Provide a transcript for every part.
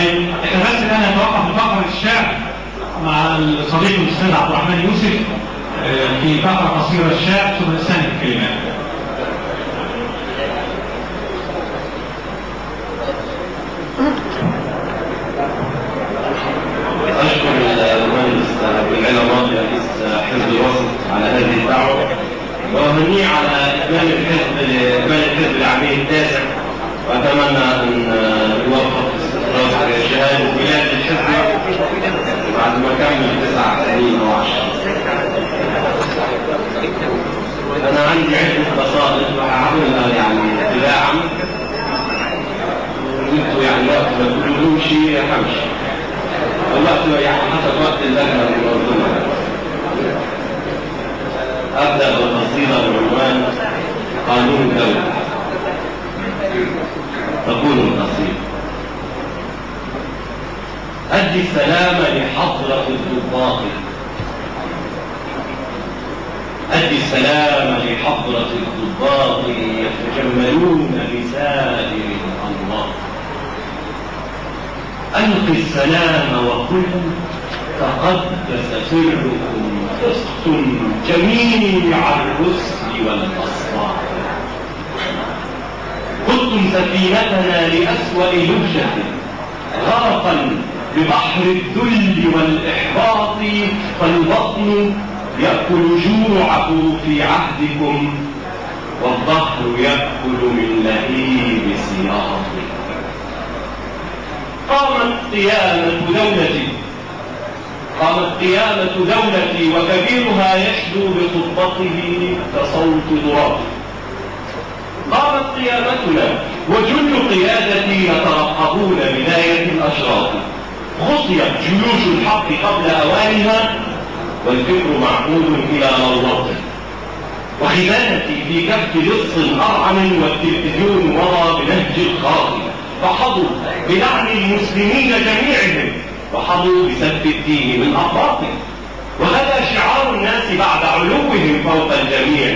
طيب احنا بس الان هنتوقف لفقره الشعر مع الصديق الاستاذ عبد الرحمن يوسف في فقره قصيرة الشعر، ثم نستأنف الكلمات. أشكر المهندس أبو العلا ماضي رئيس حزب الوسط على هذه الدعوة، وأهنيه على إتمام الحزب العامي التاسع، وأتمنى أن يوفق في استخراج شهادة ميلاد الحزب بعد ما كمل 9 سنين أو 10. أنا عندي عدة قصائد وهعملها يعني تباعا، وانتوا يعني وقت ما تقولوا امشي همشي، الوقت يعني حسب وقت اللجنة المنظمة. أبدأ بالقصيدة بعنوان قانون الدولة. تقول القصيدة: أدي السلام لحضرة الضباط، أدي السلام لحضرة الضباط يتجملون بسائر الأنماط. ألقي السلام وقل تقدس سركم فزتم جميع الرسل والأصوات. قدتم سفينتنا لأسوأ لجة غرقا ببحر الذل والإحباط، فالبطن يأكل جوعه في عهدكم والظهر يأكل من لهيب سياط. قامت قيامة دولتي وكبيرها يشدو بخطبته كصوت ضراب. قامت قيامتنا وجل قيادتي يترقبون بداية الأشراط. خطيت جيوش الحق قبل أوانها والفكر معقود إلى روضته. وخزانتي في كف لص أرعن والتلفزيون مضى بنهج الخاطئ. فحظوا بلعن المسلمين جميعهم وحظوا بسب الدين من أقراطه. وغدا شعار الناس بعد علوهم فوق الجميع: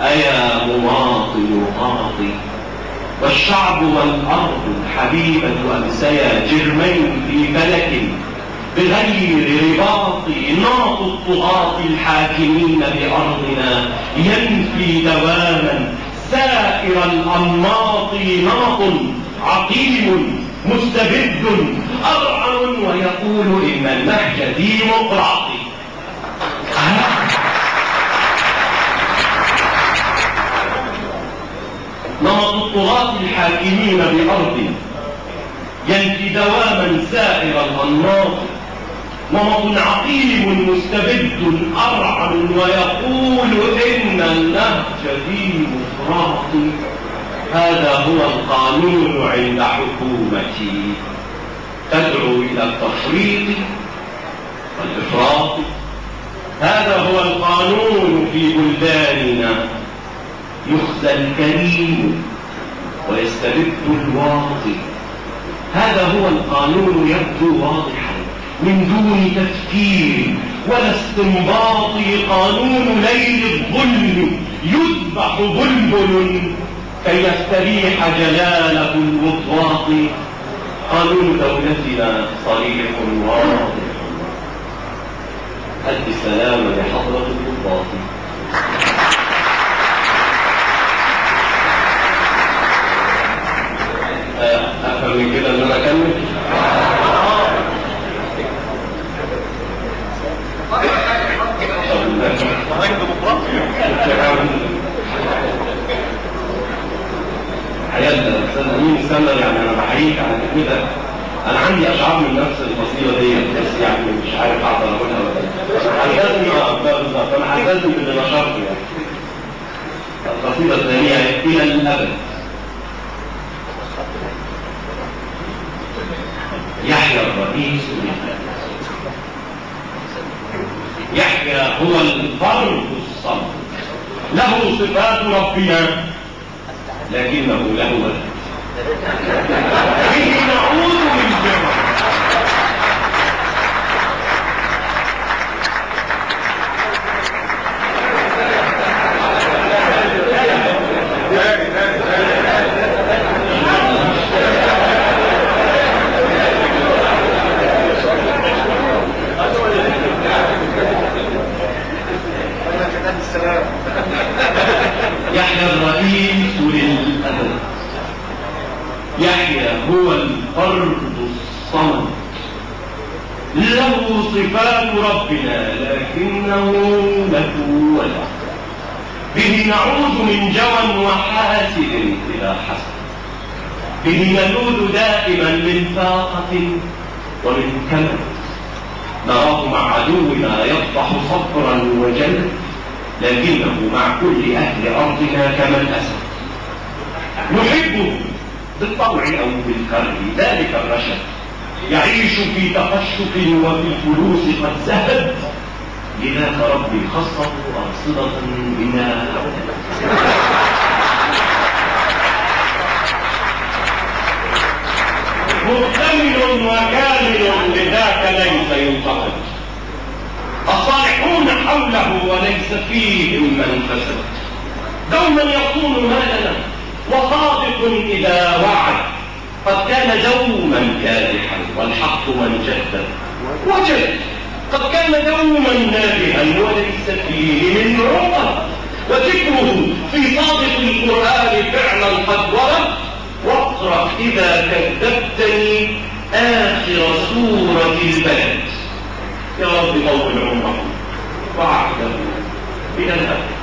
أيا مواطن قاطي. والشعب والأرض الحبيبة أمسيا جرمين في فلك بغير رباط. ناط الطغاة الحاكمين بأرضنا ينفي دواما سائر الأنماط. نمط عقيم مستبد أرعن ويقول إن النهج ديمقراطي. نمط الطغاة الحاكمين بأرضنا ينفي دواما سائر الأنماط. نمط عقيم مستبد أرعن ويقول إن النهج ديمقراطي. هذا هو القانون عند حكومتي، تدعو إلى التفريط والإفراط. هذا هو القانون في بلداننا، يخزى الكريم ويستبد الواطي. هذا هو القانون يبدو واضحا من دون تفكير ولا استنباط. قانون ليل الظلم يذبح بلبل كي يستريح جلاله الوطواط. قانون دولتنا صريح واضح. أدي السلام لحضرة الضباط. أفهم من كده إن أنا أكمل؟ حياتنا استاذ امين استنى، يعني انا بحييك على كده. انا عندي اشعار من نفس الفصيله ديت، بس يعني مش عارف اقدر اقولها ولا لا. هلتزم بالظبط، انا هلتزم باللي نشرته يعني. القصيدة الثانية: الى الابد. يحيى الرئيس للبلد، يحيى هو الفرد الصمد، له صفات ربنا لكنه له ولد، به نعوذ من جمال. الفرد الصمد. له صفات ربنا لكنه له ولد. به نعوذ من جوى وحاسد إذا حسد. به نلوذ دائما من فاقة ومن كمد. نراه مع عدونا يفضح صبرا وجلد، لكنه مع كل أهل أرضنا كما الأسد. نحبه بالطوع أو بالكره ذلك الرشد. يعيش في تقشف وفي الفلوس قد زهد، لذاك ربي خصه أرصدة بلا عدد. مكتمل وكامل لذاك ليس ينتقد. الصالحون حوله وليس فيهم من فسد. دوما يكون مالنا وصادق إذا وعد. قد كان دوما كادحا والحق من جد وجد. قد كان دوما نابها وليس فيه من عقد. وذكره في صادق القرآن فعلا قد ورد. واقرأ إذا كذبتني آخر سورة البلد. يا رب طول عمره وعهده إلى الأبد.